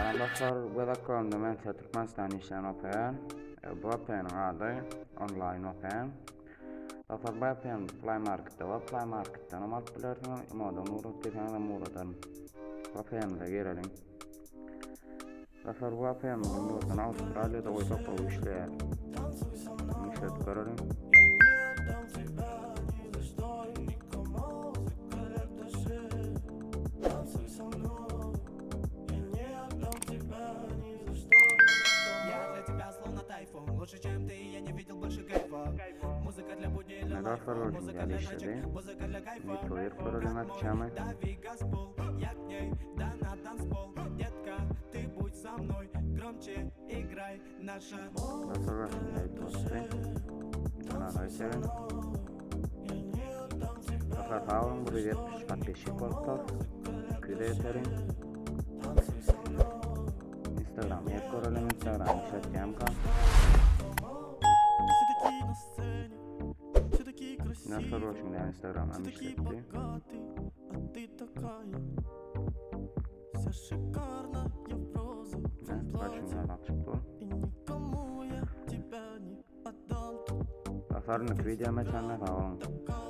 Salam dostlar, göz akgolunda men size Türkmenistan işleýän VPN. E, bu VPN-iň ady Online VPN. Dostlar, bu VPN Play Marketde we Play Marketden hem alyp bilersiňiz, Imodan ugrat diýseňiz hem ugradaryn. VPN-imize gireliň. Dostlar, bu VPN-imiziň ýurduny Awstraliýada goýsak gowy işleýär. Işletip göreliň. Dostlar görşüňiz ýaly işledi. Nitro ýer göreliň açýamy. Dostlar görşüňiz ýaly dosty. Kanala geçelim. Dostlar sag boluň 170 podpisçik bolupdyr. 200-e ýetelim. Instagram ýer görelim Instagram işletýämka. Nasıl bolsun diýen Instagram hem işletdi. Tasarnyk video meçenler sag boluň.